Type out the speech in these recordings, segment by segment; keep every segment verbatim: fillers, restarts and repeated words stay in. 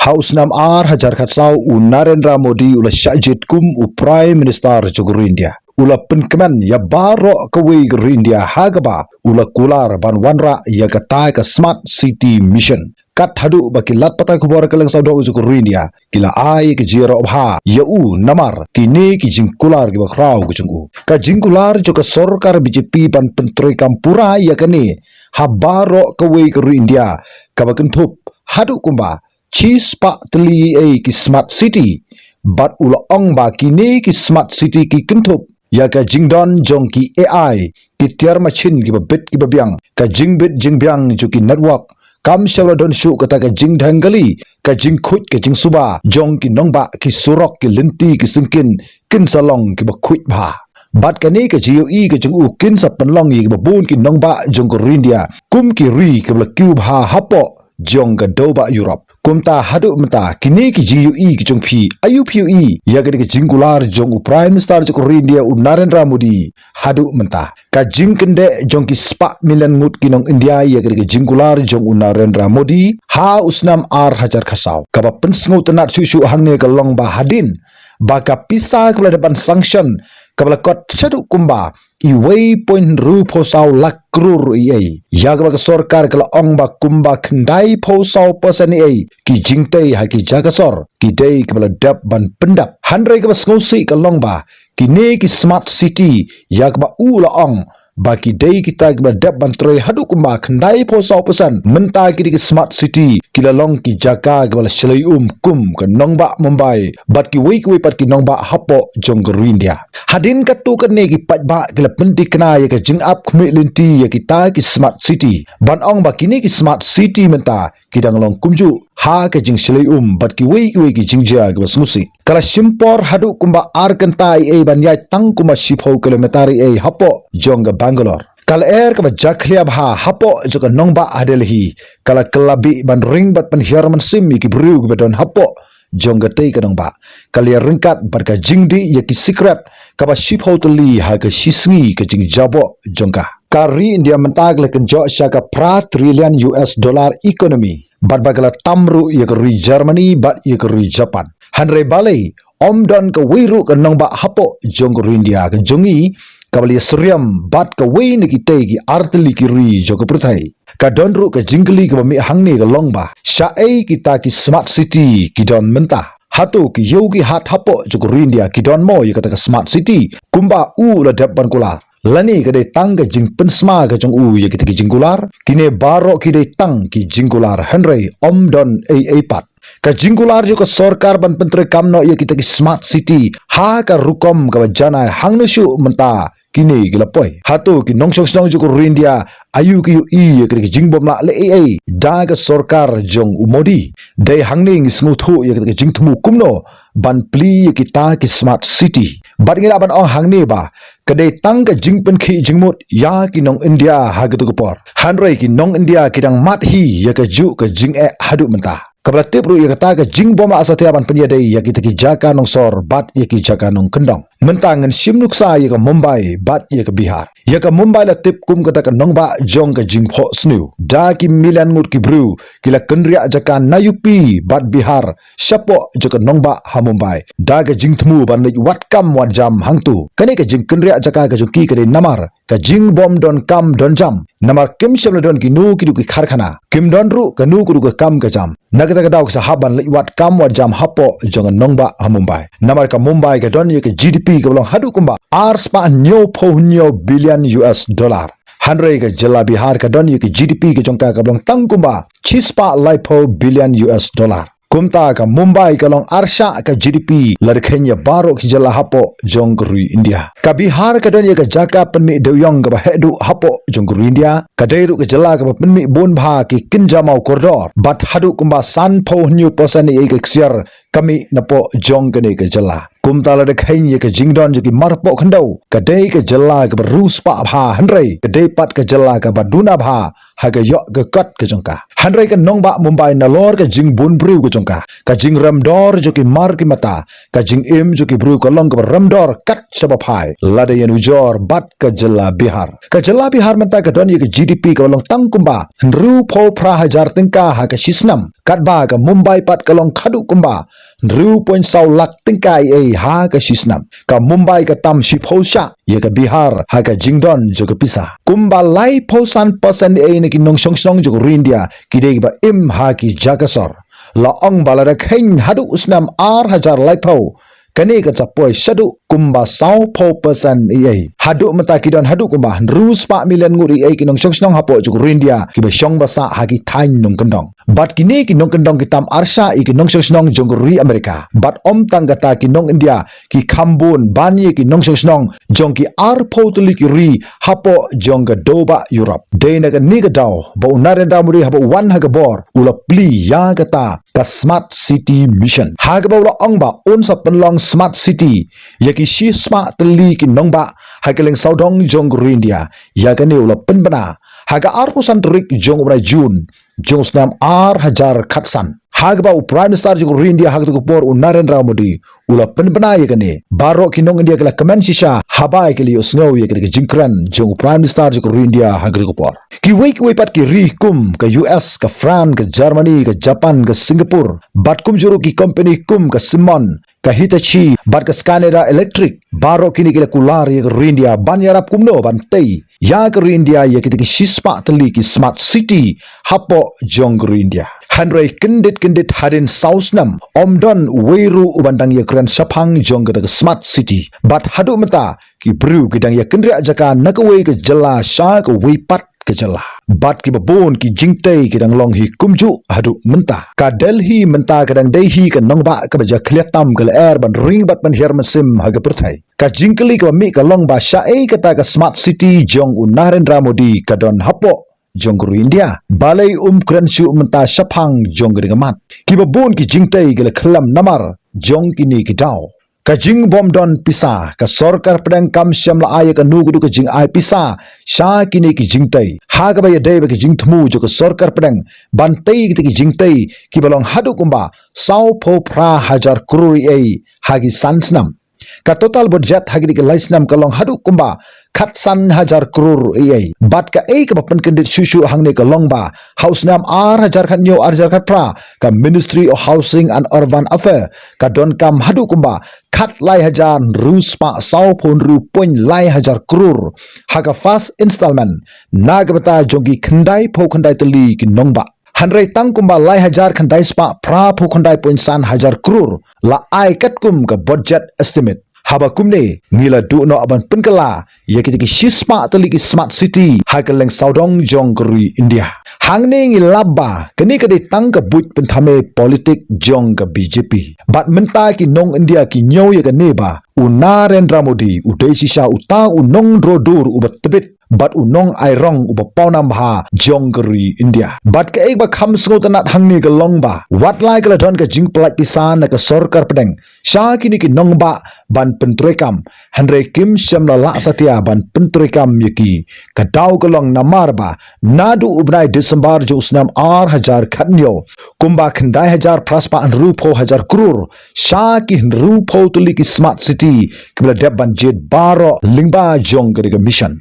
Ha u snem ar hajar khatsaw u Narendra Modi u la shah jied kum u Prime Minister jong ka ri India. U la pynkmen ïa baroh kawei ka ri India ha kaba u la kular ban wanrah ïa kata ka Smart City Mission. Kat haduh ba ki lad pathai khubor ka lyngsawdong jong ka ri India ki la ai ka jingïaroh bha ïa u namar kine ki jingkular kiba khraw ka jong u. Ka jingkular jong ka sorkar B J P ban pyntreikam pura ïa kane ha baroh kawei ka ri India kaba kynthup haduh kumba shispah tylli ei ki Smart City. Bad u la ong ba kine ki Smart City ki kynthup ïa ka jingdon jong ki A I, ki tiar machine kiba bit kiba biang, ka jingbit jingbiang jong ki network, kam shym la don shuh kata ka jingdheng kali, ka jingkhuid ka jingsuba jong ki nongbah, ki surok, ki lynti, ki syngkien kin sa long kiba khuid bha. Bad kane ka jingïohi ka jong u kin sa pynlong ïa kiba bun ki nongbah jong ka ri India kum ki ri kiba la kiew bha hapoh jong ka dewbah Europe. Kumta haduh mynta kine ki jingïohi ki jong phi, aïu phi ïohi ïa kane ka jingkular jong u Prime Minister jong ka ri India u Narendra Modi haduh mynta? Ka jingkyndeh jong ki spah million ngut ki nong India ïa kane ka jingkular jong u Narendra Modi ha u snem ar hajar khatsaw. Kaba pynsngewtynnad shuh shuh hangne ka long ba hadien ba ka pisa kaba la dep ban sanction kaba la kot shaduh kumba iwei point hynriewphew saw lak klur ei ei, ïa kaba ka sorkar ka la ong ba kumba khyndaiphew saw percent ei ei ki jingtei ha ki jaka sor ki dei kiba la dep ban pyndep. Hynrei kaba sngewsih ka long ba kine ki Smart City ïa kaba u la ong ba ki dei kita kiba la dep ban trei haduh kumba khyndaiphew saw percent, mynta kine ki Smart City ki la long ki jaka kiba la shlei um kum ka nongbah Mumbai bad kiwei kiwei pat ki nongbah hapoh jong ka ri India. Hadien katto katne ki paidbah ki la pynthikna ïa ka jingap khmih lynti ïa kita ki Smart City ban ong ba kine ki Smart City mynta ki dang long kumjuh ha ka jingshlei um bad kiwei kiwei ki jingjia kiba sngewsih. Ka la shim por haduh kumba ar kynta ei ei ban ïaid tang kumba shiphew kilometer ei ei hapoh jong ka Bangalore. Ka lyer kaba jakhlia bha hapoh jong ka nongbah ha Delhi ka la kylla bih ban ring bad pynhiar mynsiem ïa ki briew kiba don hapoh jong katei ka nongbah. Ka la ïaryngkat bad ka jingdih ïa ki sikret kaba shiphew tylli ha ka shisngi ka jingjaboh jong ka. Ka ri India mynta ka la kynjoh sha ka phra trillion U S dollar economy bad ba ka la tam ruh ïa ka ri Germany bad ïa ka ri Japan. Hynrei balei ym don kawei ruh ka nongbah hapoh jong ka ri India ka jong ngi kaba la ïasyriem bad kawei na kitei ki ar tylli ki ri jong ka pyrthei? Ka don ruh ka jingkylli kaba mih hangne ka long ba shaei kita ki Smart City ki don mynta? Hato ki ïew ki hat hapoh jong ka ri India ki don mo ïa kata ka Smart City kumba u la dep ban kular? Lane ka dei tang ka jingpynsma ka jong u ïa kita ki jingkular? Kine baroh ki dei tang ki jingkular hynrei ym don ei ei pat. Ka jingkular jong ka sorkar ban pyntreikam noh ïa kita ki Smart City ha ka rukom kaba janai hangno shuh mynta kine ki la poi? Hato ki nongshong shnong jong ka ri India aïu ki ïohi ïa kita ki jingbymlah leh ei ei da ka sorkar jong u Modi? Dei hangne ngi sngewthuh ïa kita ki jingthmu kumno ban plie ïa kita ki Smart City. Bad ngi lah ban ong hangne ba ka dei tang ka jingpynkhih jingmut ïa ki nong India ha katu ka por. Hynrei ki nong India ki dang mad hi ïa kajuh ka jingeh haduh mynta. Kaba la tip ruh ïa kata ka jingbymlah satia ban pynïadei ïa kita ki jaka nongsor bad ïa ki jaka nongkyndong. Mynta ngan shim nuksa ïa ka Mumbai bad ïa ka Bihar. Ïa ka Mumbai la tip kum kata ka nongbah jong ka jingphohsniew. Da ki million ngut ki briew ki la kynriah jaka na U P bad Bihar shapoh jong ka nongbah ha Mumbai da ka jingthmu ban leit wad kam wad jam hangto. Kane ka jingkynriah jaka ka jong ki ka dei namar ka jingbym don kam don jam. Namar kim shym la don kino kino ki karkhana, kim don ruh kano kano ka kam ka jam. Na kata ka daw ki sa hap ban leit wad kam wad jam hapoh jong ka nongbah ha Mumbai. Namar ka Mumbai ka don ïa ka G D P kaba long haduh kumba ar spah hynñiewphew hynñiew billion U S dollar. Hynrei ka jylla Bihar ka don ïa ka G D P ka jong ka kaba long tang kumba shispah laiphew billion U S dollar. Kumta ka Mumbai ka long arshah ka G D P lada kheiñ ïa baroh ki jylla hapoh jong ka ri India. Ka Bihar ka don ïa ka jaka pynmih dewïong kaba heh duh hapoh jong ka ri India. Ka dei ruh ka jylla kaba pynmih bun bha ki kynja maw kordor bad haduh kumba sanphew hynñiew percent ïa ka ksiar ka mih napoh jong kane ka jylla. Kumta lada kheiñ ïa ka jingdon jong ki marpoh khyndew, ka dei ka jylla kaba riewspah bha, hynrei ka dei pat ka jylla kaba duna bha ha ka ïoh ka kot ka jong ka. Hynrei ka nongbah Mumbai nalor ka jingbun briew ka jong ka, ka jingrem dor jong ki mar ki mata, ka jingim jong ki briew ka long kaba rem dor kat shaba phai lada ïanujor bad ka jylla Bihar. Ka jylla Bihar mynta ka don ïa ka G D P kaba long tang kumba hynriewphew phra hajar tyngka ha ka shisnem, katba ka Mumbai pat ka long khatduh kumba hynriew point saw lak tyngka eiei ha ka shisnem. Ka Mumbai ka tam shiphew shah ïa ka Bihar ha ka jingdon jong ka pisa. Kumba laiphew san percent eiei na ki nongshong shnong jong ka ri India ki dei kiba im ha ki jaka sor. La ong ba lada kheiñ haduh u snem ar hajar laiphew, kane kan sa poi shaduh kumba sawphew percent eiei. Haduh mynta ki don haduh kumba hynriewspah million ngut eiei ki nongshong shnong hapoh jong ka ri India kiba shong basa ha ki thaiñ nongkyndong. Bad kine ki nongkyndong ki tam arshah ïa ki nongshong shnong jong ka ri Amerika. Bad ym tang kata, ki nong India ki kham bun ban ïa ki nongshong shnong jong ki arphew tylli ki ri hapoh jong ka dewbah Europe. Dei na kane ka daw ba u Narendra Modi haba u wan ha ka bor u la plie ïa kata ka Smart City Mission, ha kaba u la ong ba un sa pynlong Smart City ïa ki shispah tylli ki nongbah ha ka lyngsawdong jong ka ri India. Ïa kane u la pynbna ha ka arphew san tarik jong u bnai June jong u snem ar hajar khatsan, ha kaba u Prime Minister jong ka ri India ha kata ka por, u Narendra Modi, u la pynbna ïa kane. Baroh ki nong India ki la kmen shisha haba ki la ïohsngew ïa kane ka jingkren jong u Prime Minister jong ka ri India ha kata ka por. Kiwei kiwei pat ki ri kum ka U S, ka France, ka Germany, ka Japan, ka Singapore, bad kumjuh ruh ki company kum ka Siemens, ka Hitachi bad ka Schneider Electric, baroh kine ki la kular ïa ka ri India ban ïarap kumno ban tei ïa ka ri India ïa kita ki shispah tylli ki Smart City hapoh jong ka ri India. Hynrei kyndit kyndit hadien saw snem, ym don uwei ruh uban dang ïakren shaphang jong kata ka Smart City. Bad haduh mynta ki briew ki dang ïakynriah jaka na kawei ka jylla sha kawei pat ka jylla. Bad kiba bun ki jingtei ki dang long hi kumjuh haduh mynta. Ka Delhi mynta ka dang dei hi ka nongbah kaba jakhlia tam ka lyer ban ring bad ban hiar mynsiem ha ka pyrthei. Ka jingkylli kaba mih ka long ba shaei kata ka Smart City jong u Narendra Modi ka don hapoh jong ka ri India. Balei um kren shuh mynta shaphang jong kane ka mat? Kiba bun ki jingtei ki la khyllem namar jong kine ki daw. Ka jingbym don pisa, ka sorkar pdeng kam shym la ai ïa kano kano ka jingai pisa sha kine ki jingtei, ha kaba ïadei bad ka jingthmu jong ka sorkar pdeng ban tei kita ki jingtei kiba long haduh kumba sawphew phra hajar klur eiei ha ki san snem. Ka total budget ha kine ki lai snem ka long haduh kumba khatsan hajar klur eiei. Bad kaei kaba pynkyndit shuh shuh hangne ka long ba ha u snem ar hajar khathynñiew ar hajar khatphra, ka Ministry of Housing and Urban Affairs ka donkam haduh kumba khatlai hajar hynriewspah sawphew hynriew point lai hajar klur ha ka first installment na ka bynta jong ki khyndaiphew khyndai tylli ki nongbah. Hynrei tang kumba lai hajar khyndaispah phraphew khyndai point san hajar klur la ai katkum ka budget estimate. Haba kumne, ngi la duh noh ban pynkylla ïa kita ki shispah tylli ki Smart City ha ka lyngsawdong jong ka ri India. Hangne ngi lap ba kane ka dei tang ka buit pynthame politik jong ka B J P. Bad mynta ki nong India ki ñiew ïa kane ba u Narendra Modi u dei shisha uta u nongdro dur uba tbit bad u nongai rong uba pawnam bha jong ka ri India. Bad kaei ba kham sngewtynnat hangne ka long ba wat la ka la don ka jingpynlait pisa na ka sorkar pdeng sha kine ki nongbah ban pyntreikam, hynrei kim shym la lah satia ban pyntreikam ïa ki. Ka daw ka long namar ba naduh u bnai December jong u snem ar hajar khathynñiew, kumba khyndai hajar phraspah hynriewphew hajar klur sha ki hynriewphew tylli ki Smart City kiba la dep ban jied baroh lyngba jong kane ka mission.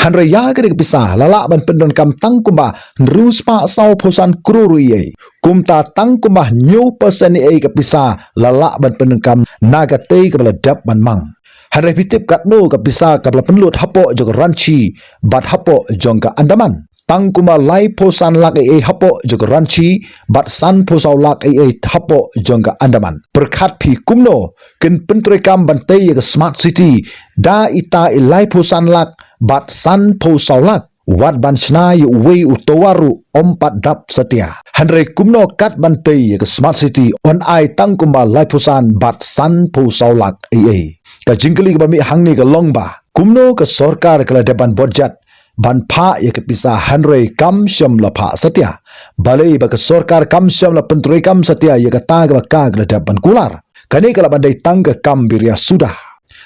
Hynrei ïa kane ka pisa la lah ban pyndonkam tang kumba hynriewspah sawphew san klur eiei. Kumta tang kumba hynñiew percent eiei ka pisa la lah ban pyndonkam na katei kaba la dep ban mang. Hynrei phi tip katno ka pisa kaba la pynlut hapoh jong ka Ranchi bad hapoh jong ka Andaman? Tang kumba laiphew san lak eiei hapoh jong ka Ranchi bad sanphew saw lak eiei hapoh jong ka Andaman. Pyrkhat phi kumno kin pyntreikam ban tei ïa ka Smart City da ita i laiphew san lak bad sanphew saw lak. Wat ban shna ïa uwei u tower ruh ym pat dap satia. Hynrei kumno kat ban tei ïa ka Smart City yn ai tang kumba laiphew san bad sanphew saw lak eiei? Ka jingkylli kaba mih hangne ka long ba kumno ka sorkar ka la dep ban budget ban phah ïa ka pisa hynrei kam shym la phah satia. Balei ba ka sorkar kam shym la pyntreikam satia ïa kata kaba ka la dep ban kular. Kane ka lah ban dei tang ka kam biria suda.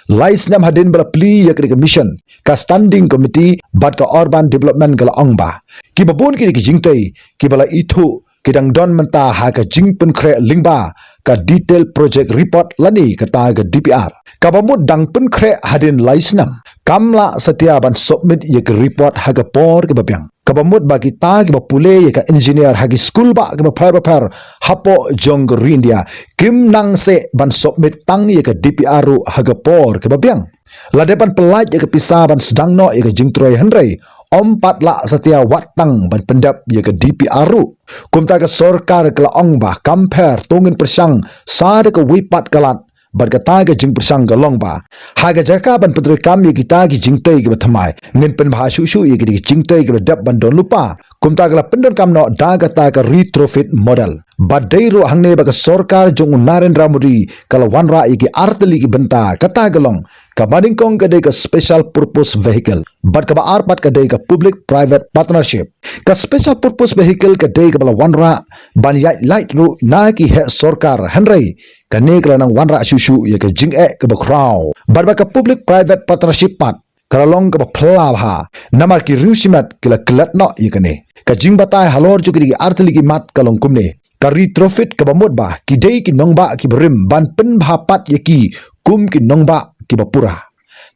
Lai snem hadien ba la plie ïa kane ka mission, ka standing committee bad ka urban development ka la ong ba kiba bun ki dei ki jingtei kiba la ithuh ki dang don mynta ha ka jingpynkhreh lyngba ka detail project report lane kata ka D P R. Kaba mut dang pynkhreh hadien lai snem. Kam lah satia ban submit ïa ka report ha ka por kaba biang. Kaba mut ba kita kiba pule ïa ka engineer ha ki skul bah kiba pher bapher hapoh jong ka ri India kim nang seh ban submit tang ïa ka D P R ruh ha ka por kaba biang. Lada ban pyllait ïa ka pisa ban sdang noh ïa ka jingtrei hynrei ym pat lah satia wat tang ban pyndep ïa ka D P R ruh. Kumta ka sorkar ka la ong ba kam pher to ngin pyrshang sa da kawei pat ka lad. Bad kata ka jingpyrshang ka long ba ha ka jaka ban pyntreikam ïa kita ki jingtei kiba thymmai, ngin pynbha shuh shuh ïa kita ki jingtei kiba dep ban don lypa. Kumta ka la pyndonkam noh da kata ka retrofit model. Bad dei ruh hangne ba ka sorkar jong u Narendra Modi ka la wanrah ïa ki artylli ki bynta, kata ka long kaba nyngkong ka dei ka special purpose vehicle bad kaba ar pat ka dei ka public private partnership. Ka special purpose vehicle ka dei kaba la wanrah ban ïaid lait ruh na ki heh sorkar hynrei kane ka la nang wanrah shuh shuh ïa ka jingeh kaba khraw. Bad ba ka public private partnership pat ka la long kaba phylla bha. Namar ki riew shimet ki la klet noh ïa kane. Ka jingbatai halor jong kine ki artylli ki mat ka long kumne. Ka retrofit kaba mut ba ki dei ki nongbah kiba rim ban pynbha pat ïa ki kum ki nongbah kiba pura.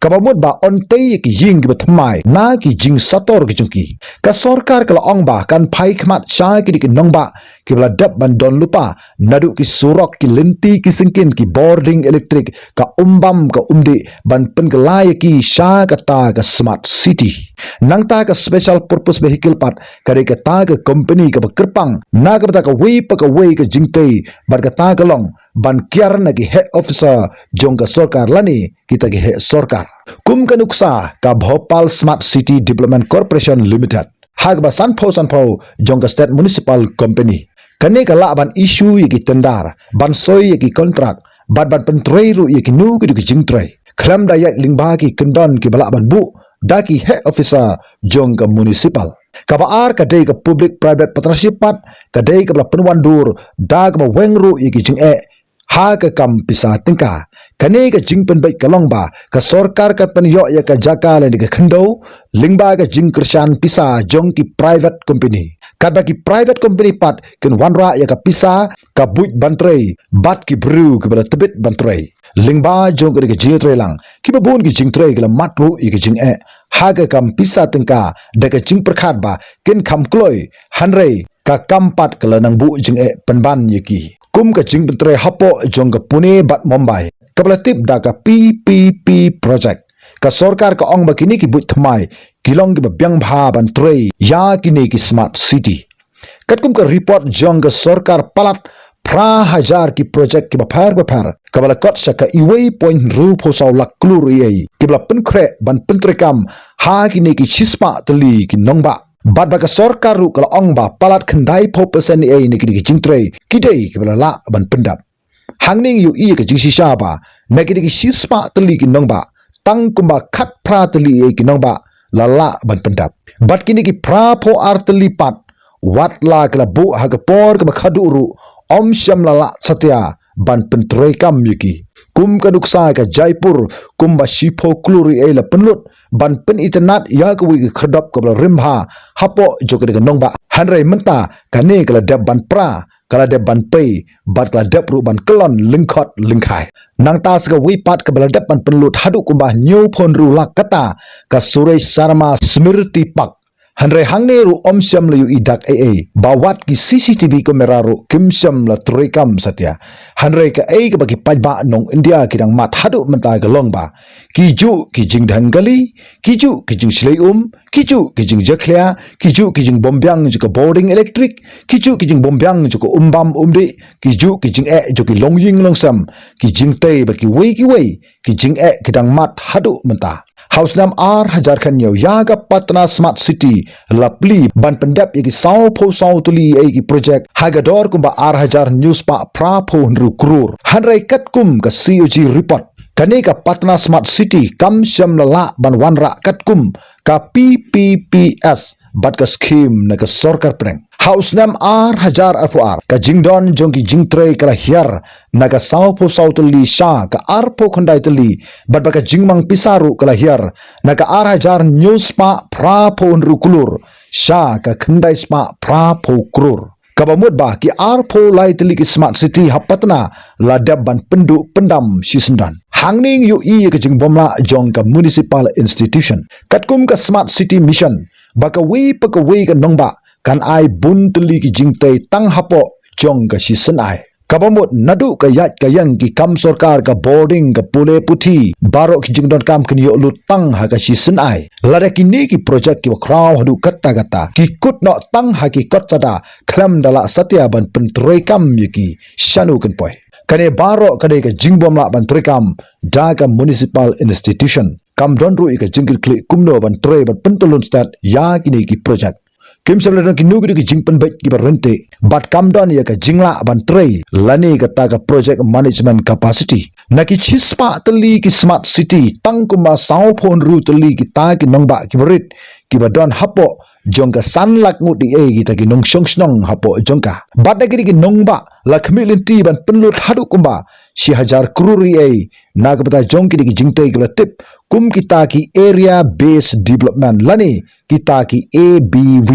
Kaba mut ba yn tei ïa ki ïing kiba thymmai na ki jingsator ki jong ki. Ka sorkar ka la ong ba kan phai khmat sha kine ki nongbah kiba la dep ban don lypa, naduh ki surok, ki lynti, ki syngkien, ki bording elektrik, ka umbam ka umdih, ban pynkylla ïa ki sha kata ka smart city. Nangta ka special purpose vehicle pat ka dei kata ka company kaba kyrpang na ka bynta kawei pa kawei ka jingtei bad kata ka long ban kiar na ki heh officer jong ka sorkar lane kita ki heh sorkar. Kum ka nuksa ka Bhopal Smart City Development Corporation Limited ha kaba sanphew sanphew jong ka State Municipal Company. Kane ka lah ban issue ïa ki tender, ban soi ïa ki kontrak bad ban pyntrei ruh ïa kino kino ki jingtrei khlem da ïaid lyngba ki kyndon kiba lah ban buh da ki heh officer jong ka municipal. Kaba ar ka dei ka public private partnership pat ka dei kaba la pynwandur da kaba weng ruh ïa ki jingeh ha ka kam pisa tyngka. Kane ka jingpynbeit ka long ba ka sorkar kan pynïoh ïa ka jaka lane ka khyndew lyngba ka jingkyrshan pisa jong ki private company. Katba ki private company pat kin wanrah ïa ka pisa ka buit ban trei bad ki briew kiba la tbit ban trei. Lyngba jong kane ka jingïatreilang kiba bun ki jingtrei ki la mad ruh ïa ka jingeh ha ka kam pisa tyngka da ka jingpyrkhat ba kin kham kloi hynrei ka kam pat ka la nang buh jingeh pynban ïa ki. Kum ka jingpyntrei hapoh jong ka Pune bad Mumbai kaba la tip da ka P P P project. Ka sorkar ka ong ba kine ki buit thymmai ki long kiba biang bha ban trei ïa kine ki smart city. Katkum ka report jong ka sorkar palat phra hajar ki project kiba pher bapher kaba la kot sha ka iwei point hynriewphew saw lak klur eiei kiba la pynkhreh ban pyntreikam ha kine ki shispah tylli ki nongbah. Bad ba ka sorkar ruh ka la ong ba palat khyndaiphew percent eiei na kine ki jingtrei ki dei kiba la lah ban pyndap. Hangne ngi ïohi ïa ka jingshisha ba na kine ki shispah tylli ki nongbah tang kumba khatphra tylli eiei ki nongbah la lah ban pyndap. Bad kine ki phraphew ar tylli pat wat la ki la buh ha ka por kaba khadduh ruh ym shym la lah satia ban pyntreikam ïa ki. Kum ka nuksa ka Jaipur kumba shiphew klur eiei la pynlut ban pynitynnad ïa kawei ka khyrdop kaba la rim bha hapoh jong kane ka nongbah. Hynrei mynta kane ka la dep ban pra, ka la dep ban pei bad ka la dep ruh ban kyllon lyngkhot lyngkhai. Nangta sa kawei pat kaba la dep ban pynlut haduh kumba hynñiewphew hynriew lak kata ka Suresh Sharma Smriti Park. Hynrei hangne ruh ym shym la ïohi dak eiei ba wat ki C C T V camera ruh kim shym la treikam satia. Hynrei kaei kaba ki paidbah nong India ki dang mad haduh mynta ka long ba ki juh ki jingdheng kali, ki juh ki jingshlei um, ki juh ki jingjakhlia, ki juh ki jingbymbiang jong ka bording elektrik, ki juh ki jingbymbiang jong ka umbam umdih, ki juh ki jingeh jong ki longïing longsem, ki jingtei bad kiwei kiwei ki jingeh ki dang mad haduh mynta. Ha u snem ar hajar khathynñiew ïa ka Patna Smart City la plie ban pyndep ïa ki sawphew saw tylli eiei ki project ha ka dor kumba ar hajar hynñiewspah phraphew hynriew klur. Hynrei katkum ka C O G report Kane ka Patna Smart City kam shym la lah ban wanrah katkum ka P P P S bad ka skhim na ka sorkar pdeng. Ha u snem ar hajar arphew ar, ka jingdon jong ki jingtrei ka la hiar na ka sawphew saw tylli sha ka arphew khyndai tylli, bad ba ka jingmang pisa ruh ka la hiar na ka ar hajar hynñiew spah phraphew hynriew klur sha ka khyndai spah phraphew klur. Kaba mut ba ki arphew lai tylli ki Smart City ha Patna la dep ban pynduh pyndam shisyndon. Hangne ngi ïohi ïa ka jingbymlah jong ka municipal institution. Katkum ka Smart City Mission, ba kawei pa kawei ka nongbah kan ai bun tylli ki jingtei tang hapoh jong ka shisynai. Kaba mut naduh ka ïaid ka ïeng, ki kam sorkar, ka boarding, ka pule puthi, baroh ki jingdonkam kin ïoh lut tang ha ka shisynai. Lada kine ki project kiba khraw haduh katta katta ki kut noh tang ha ki kot sada, khlem da lah satia ban pyntreikam ïa ki shano kin poi. Kane baroh ka dei ka jingbymlah ban treikam da ka municipal institution. Kam don ruh ïa ka jingkitkhlieh kumno ban trei ban pyntyllun stet ïa kine ki project. Kim shym la don kino kino ki jingpynbeit kiba ryntih, bad kam don ïa ka jinglah ban trei lane kata ka project management capacity. Na ki shispah tylli ki Smart City, tang kumba sawphew hynriew tylli kita ki nongbah kiba rit, kiba don hapoh jong ka san lak ngut eiei kita ki nongshong shnong hapoh jong ka. Bad na kine ki nongbah la khmih lynti ban pynlut haduh kumba shi hajar klur eiei na ka bynta jong kine ki jingtei kiba la tip kum kita ki area based development lane kita ki A B V.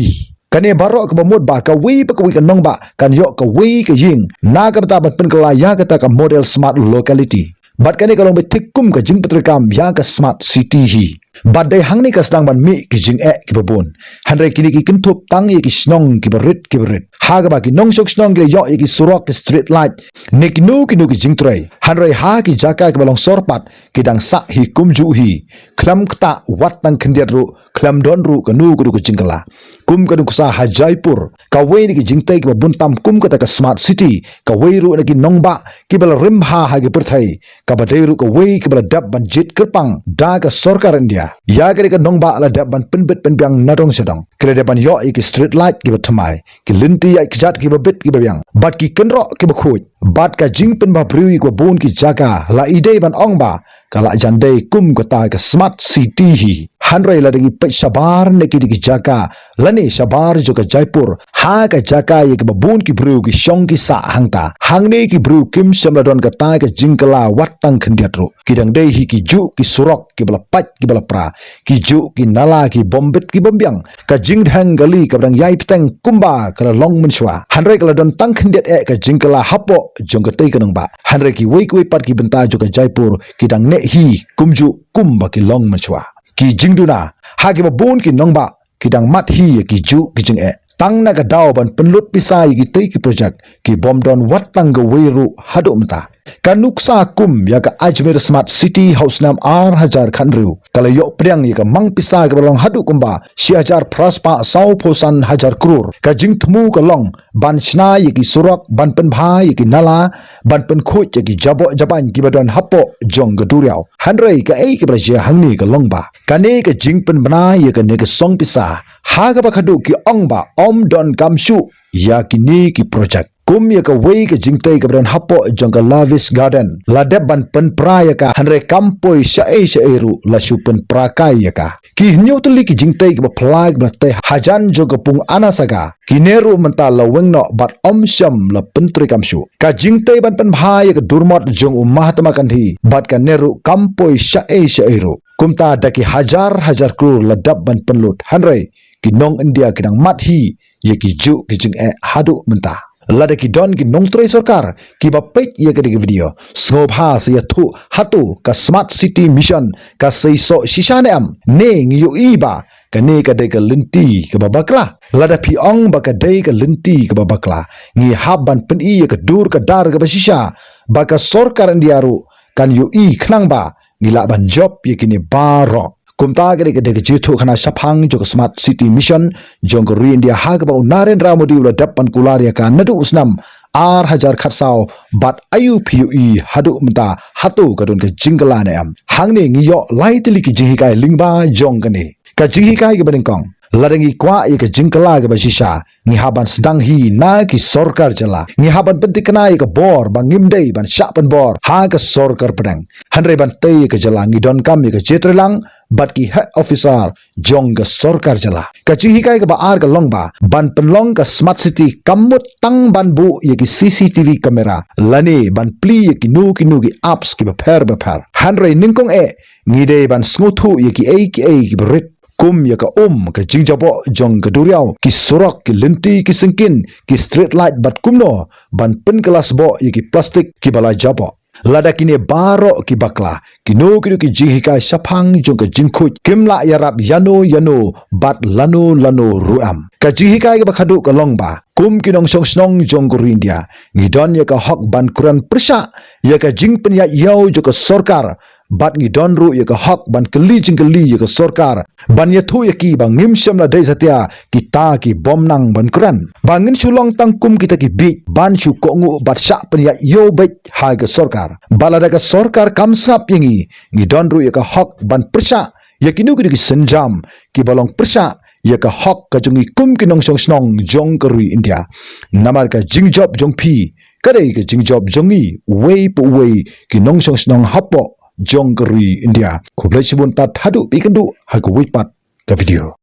Kane baroh kaba mut ba kawei pa kawei ka nongbah kan ïoh kawei ka ïing na ka bynta ban pynkylla ïa kata ka model smart locality. Bad kane ka long beit thik kum ka jingpyntreikam ïa ka Smart City hi. Bad dei hangne ka sdang ban mih ki jingeh kiba bun. Hynrei kine ki kynthup tang ïa ki shnong kiba rit kiba rit. Ha kaba ki nongshong shnong ki la ïoh ïa ki surok, ki street light, ne kino kino ki jingtrei. Hynrei ha ki jaka kiba long sor pat, ki dang sah hi kumjuh hi. Khlem ktah wat tang khyndiat ruh, khlem don ruh kano kano ka jingkylla. Kum ka nuksa ha Jaipur, kawei na ki jingtei kiba bun tam kum kata ka Smart City, kawei ruh na ki nongbah kiba la rim bha ha ki pyrthei, kaba dei ruh kawei kaba la dep ban jied kyrpang da ka sorkar India. Ïa kane ka nongbah la dep ban pynbit pynbiang nadong shadong. Ki la dep ban ïoh ïa ki street light kiba thymmai, ki lynti ïaid kjat kiba bit kiba biang, bad ki kynroh kiba khuid. Bad ka jingpynbha briew ïa kiba bun ki jaka, la i dei ban ong ba ka la jan dei kum kata ka Smart City hi. Hynrei lada ngi peit shabar na kine ki jaka lane shabar jong ka Jaipur, ha ka jaka ïa kiba bun ki briew ki shong ki sah hangta, hangne ki briew kim shym la don kata ka jingkylla wat tang khyndiat ruh. Ki dang dei hi ki juh ki surok kiba la pait kiba la pra, ki juh ki nala ki bym bit ki bym biang. Ka jingdheng kali kaba dang ïai bteng kumba ka la long mynshuwa. Hynrei ka la don tang khyndiat eh ka jingkylla hapoh jong katei ka nongbah. Hynrei kiwei kiwei pat ki bynta jong ka Jaipur ki dang neh hi kumjuh kumba ki long mynshuwa. Ki jingduna ha kiba bun ki nongbah ki dang mad hi ïa ki juh ki jingeh. Tang na ka daw ban pynlut pisa ïa kitei ki project, ki bym don wat tang kawei ruh haduh mynta. Ka nuksa kum ïa ka Ajmer Smart City ha u snem ar hajar khathynriew, ka la ïoh pdiang ïa ka mang pisa kaba long haduh kumba shi hajar phra spah sawphew san hajar klur. Ka jingthmu ka long ban shna ïa ki surok, ban pynbha ïa ki nala, ban pynkhuid ïa ki jaboh jabain kiba don hapoh jong ka duriaw. Hynrei kaei kaba la jia hangne ka long ba kane ka jingpynbna ïa kane ka song pisa, ha kaba khadduh ki ong ba ym donkam shuh ïa kine ki project. Kum ïa kawei ka jingtei kaba don hapoh jong ka Lavish Garden, la dep ban pynpra ïa ka, hynrei kam poi shaei shaei ruh la shu pynpra kai ïa ka. Ki hynñiew tylli ki jingtei kiba phylla kiba la tei hajan jong ka pung Anasagar, kine ruh mynta la weng noh bad ym shym la pyntreikam shuh. Ka jingtei ban pynbha ïa ka durmot jong u Mahatma Gandhi bad kane ruh kam poi shaei shaei ruh. Kumta da ki hajar hajar klur la dep ban pynlut, hynrei ki nong India ki dang mad hi ïa ki juh ki jingeh haduh mynta. Lada ki don ki nongtrei sorkar kiba peit ïa kane ka video, sngewbha sa ïathuh, hato ka Smart City Mission ka seisoh shisha ne em? Ne ngi ïohi ba kane ka dei ka lynti kaba bakla? Lada phi ong ba ka dei ka lynti kaba bakla, ngi hap ban pyni ïa ka dur ka dar kaba shisha ba ka sorkar India ruh kan ïohi, khnang ba ngi lah ban jop ïa kine baroh. Kumta ka dei ka dei ka jingïathuhkhana shaphang jong ka Smart City Mission jong ka ri India, ha kaba u Narendra Modi u la dep ban kular ïa ka naduh u snem ar hajar khatsaw, bad aiu phi ïohi haduh mynta, hato ka don ka jingkylla ne em? Hangne ngi ïoh lai tylli ki jinghikai lyngba jong kane. Ka jinghikai kaba nyngkong, Lada ngi kwah ïa ka jingkylla kaba shisha, ngi hap ban sdang hi na ki sorkar jylla. Ngi hap ban pyntikna ïa ka bor ba ngim dei ban shah pynbor ha ka sorkar pdeng. Hynrei ban tei ïa ka jylla ngi donkam ïa ka jingtreilang bad ki heh officer jong ka sorkar jylla. Ka jinghikai kaba ar ka long ba ban pynlong ka smart city kam mut tang ban buh ïa ki C C T V camera lane ban plie ïa kino kino ki apps kiba pher ba pher. Hynrei nyngkong eh ngi dei ban sngewthuh ïa kiei kiei kiba rit, kum ïa ka um, ka jingjaboh jong ka duriaw, ki surok, ki lynti, ki syngkien, ki street light bad kumno ban pynkylla sboh ïa ki plastik kiba la jaboh. Lada kine baroh ki bakla, kino kino ki jinghikai shaphang jong ka jingkhuid kim lah ïarap ïano ïano bad lano lano ruh em. Ka jinghikai kaba khadduh ka long ba kum ki nongshong shnong jong ka ri India, ngi don ïa ka hok ban kren pyrshah ïa ka jingpynïaid ïew jong ka sorkar, bad ngi don ruh ïa ka hok ban kylli jingkylli ïa ka sorkar ban ïathuh ïa ki ba ngim shym la dei satia kita ki bym nang ban kren. Ba ngin shu long tang kum kita ki bieit ban shu kohnguh bad shah pynïaid ïew beit ha ka sorkar. Ba lada ka sorkar kam sngap ïa ngi, ngi don ruh ïa ka hok ban pyrshah ïa kino kino ki sienjam kiba long pyrshah ïa ka hok ka jong ngi kum ki nongshong shnong jong ka ri India. Namar ka jingjop jong phi ka dei ka jingjop jong ngi uwei pa uwei ki nongshong shnong hapoh jong ka ri India. Khublei shibun, tad haduh phi kynduh ha kawei pat ka video.